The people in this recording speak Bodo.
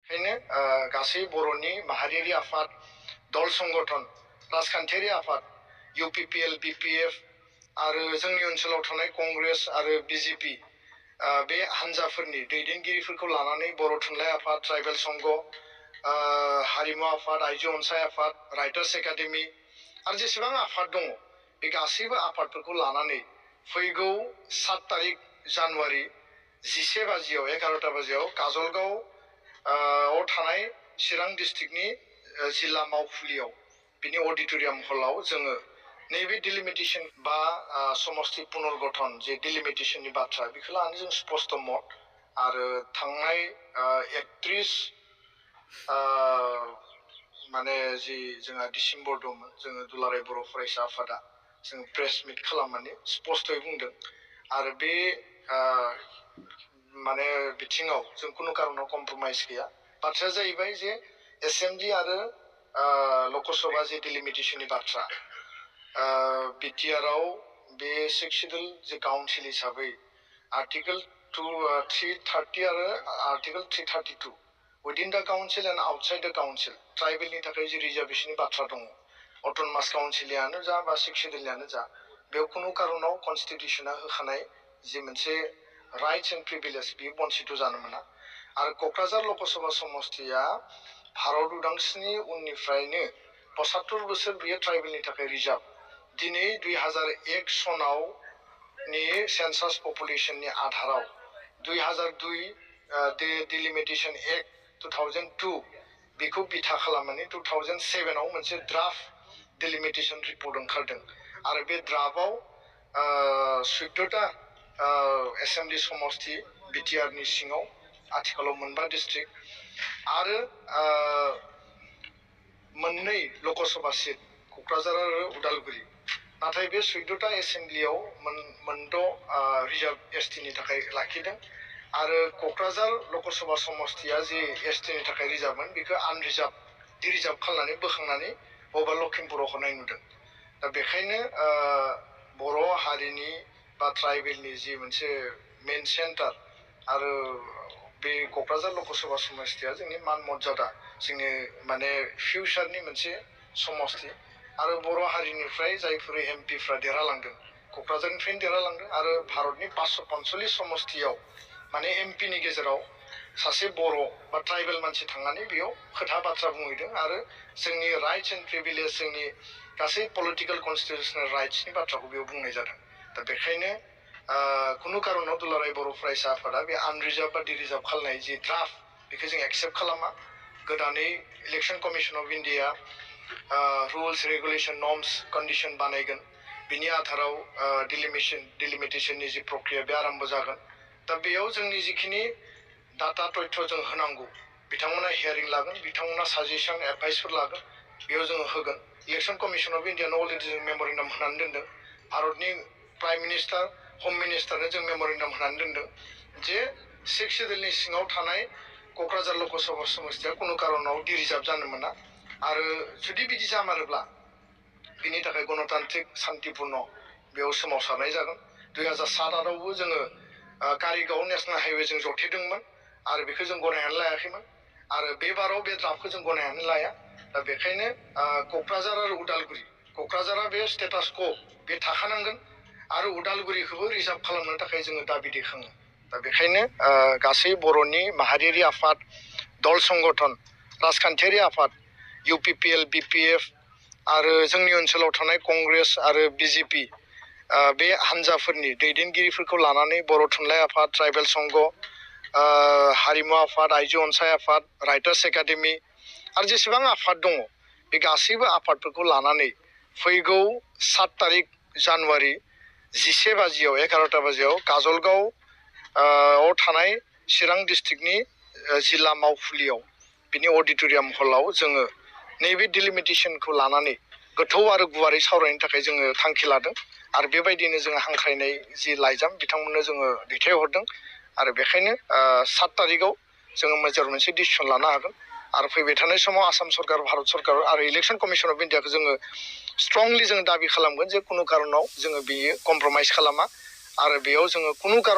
बेखायनो गासै बर'नि माहारियारि आफाद दल संगठन राजखान्थियारि आफाद UPPL BPF आरो जोंनि ओनसोलाव थानाय कंग्रेस आरो BJP बे हान्जाफोरनि दैदेनगिरिफोरखौ लानानै बर' थुनलाइ आफाद ट्राइबेल संघ हारिमु आफाद आइजो अनसाय आफाद राइटार्स एकाडेमि आरो जेसेबां आफाद दङ बे गासैबो आफादफोरखौ लानानै फैगौ 7 तारिख जानुवारि 11 बाजियाव 11टा बाजियाव काजलगाव थानाय चिरां डिस्ट्रिक्टनि जिल्ला मावखुलियाव बिनि अडिटोरियाम हलाव जोङो नैबे डिलिमिटेशन बा समष्टि पुनर्गठन जे डिलिमिटेशननि बाथ्रा बेखौ लानानै जों स्पष्ट मत आरो थांनाय 31 माने जि जोंहा डिसेम्बर दंमोन जोङो दुलाराय बर' फरायसा आफादा जों प्रेस मिट खालामनानै स्पष्टयै बुंदों आरो बे माने बिथिङाव जों कुनु कारनाव कम्प्रमाइज गैया बाथ्राया जाहैबाय जे एसेम्बलि आरो लकसभा जे डिलिमिटेशननि बाथ्रा बिटिआरआव बे 6 शिड्युल जे काउन्सिल हिसाबै आर्टिकल 330 आरो article 332 within the council and outside the council ट्राइबेलनि थाखाय जे रिजार्भेशननि बाथ्रा दङ अट'नमास काउन्सिलानो जा बा 6 शिड्युलानो जा बेयाव कुनु कारनाव कनस्टिट्यूशना होखानाय जे मोनसे राइट्स एन्ड प्रिभिलेज बेयो बन्सित जानो मोना आरो क'क्राझार लकसभा समष्टिया भारत उदांस्रिनि उननिफ्रायनो 75 बोसोर बेयो ट्राइबेलनि थाखाय रिजार्भ दिनै 2001 सनाव नि सेन्सास पपुलेशननि आधाराव 2002 डिलिमिटेशन एक्ट 2002 बेखौ बिथा खालामनानै 2007 आव मोनसे ड्राफ्ट डिलिमिटेशन रिपर्ट ओंखारदों आरो बे ड्राफ्टआव 14टा एसेम्बलि समष्टि बिटिआरनि सिङाव आथिखालाव मोनबा डिस्ट्रिक्ट आरो मोननै लकसभा सीट क'क्राझार आरो उदालगुरि नाथाय बे 14टा एसेम्बलियाव मोनद' रिजार्भ एसटिनि थाखाय लाखिदों आरो क'क्राझार लकसभा समष्टिया जे एसटिनि थाखाय रिजार्भमोन बेखौ आनरिजार्भ डिरिजार्भ खालामनानै बोखांनानै बबेबा लखिमपुराव होनाय नुदों दा बेखायनो बर' हारिनि बा ट्राइबेलनि जि मोनसे मेन सेन्टार आरो बे क'क्राझार लकसभा समष्टिया जोंनि मान मर्यादा जोंनि माने फिउचारनि मोनसे समष्टि आरो बर' हारिनिफ्राय जायफोर एमपिफ्रा देरहालांदों क'क्राझारनिफ्रायनो देरहालांदों आरो भारतनि 545 समष्टियाव माने एमपिनि गेजेराव सासे बर' बा ट्राइबेल मानसि थांनानै बेयाव खोथा बाथ्रा बुंहैदों आरो जोंनि राइट्स एन्ड प्रिभिलेज जोंनि गासै पलिटिकेल कन्स्टिट्यूशनल राइट्सनि बाथ्राखौ बेयाव बुंनाय जादों दा बेखायनो कुनु कारनाव दुलाराय बर' फरायसा आफादा बे आनरिजार्भ बा डिरिजार्भ खालामनाय जि ड्राफ्ट बेखौ जों एक्सेप्ट खालामा गोदानै election commission of India rules regulation norms condition बानायगोन बिनि आधाराव डिलिमिटेशननि जि प्रक्रिया बे आरम्भ जागोन दा बेयाव जोंनि जिखिनि डाटा तथ्य जों होनांगौ बिथांमोना हियारिं लागोन बिथांमोना साजेसन एडभाइसफोर लागोन बेयाव जों होगोन इलेक्शन कमिशन अफ इन्डियानो अलरेडि जों मेम'रेन्डाम होनानै दोनदों भारतनि प्राइम मिनिस्टार हम मिनिस्टारनो जों मेम'रेन्डाम होनानै दोनदों जे 6 शिड्युलनि सिङाव थानाय क'क्राझार लकसभा समष्टिया कुनु कारनाव डिरिजार्भ जानो मोना आरो जुदि बिदि जामारोब्ला बिनि थाखाय गणतान्त्रिक शान्तिपूर्ण बेयाव सोमावसारनाय जागोन 2007 आवबो जोङो कारिगाव नेशनेल हाइवे जों जथेदोंमोन आरो बेखौ जों गनायनानै लायाखैमोन आरो बे बाराव बे ड्राफ्टखौ जों गनायनानै लाया दा बेखायनो क'क्राझार आरो उदालगुरि क'क्राझारा बे स्टेटास को बे थाखानांगोन आरो उदालगुरिखौबो रिजार्भ खालामनो थाखाय जोङो दाबि दैखाङो दा बेखायनो गासै बर'नि माहारियारि आफाद दल संगठन राजखान्थियारि आफाद UPPL BPF आरो जोंनि ओनसोलाव थानाय कंग्रेस आरो BJP बे हान्जाफोरनि दैदेनगिरिफोरखौ लानानै बर' थुनलाइ आफाद ट्राइबेल संघ हारिमु आफाद आइजो अनसाय आफाद राइटार्स एकाडेमि आरो जेसेबां आफाद दङ बे गासैबो आफादफोरखौ लानानै फैगौ 7 तारिख जानुवारि 11 बाजियाव 11टा बाजियाव काजलगाव थानाय चिरां डिस्ट्रिक्टनि जिल्ला मावखुलियाव बिनि अडिटोरियाम हलाव जोङो नैबे डिलिमिटेशनखौ लानानै गोथौ आरो गुवारै सावरायनो थाखाय जोङो थांखि लादों आरो बेबायदिनो जोङो हांख्रायनाय जि लाइजाम बिथांमोननो जोङो दैथायहरदों आरो बेखायनो 7 तारिखआव जोङो मेजर मोनसे डिसिसन लानो हागोन आरो फैबाय थानाय समाव आसाम सरकार भारत सरकार आरो इलेक्शन कमिशन अफ इन्डियाखौ जोङो स्ट्रंलि जों दाबि खालामगोन जे कुनु कारनाव जोङो बेयो कम्प्रमाइज खालामा आरो बेयाव जोङो कुनु कारन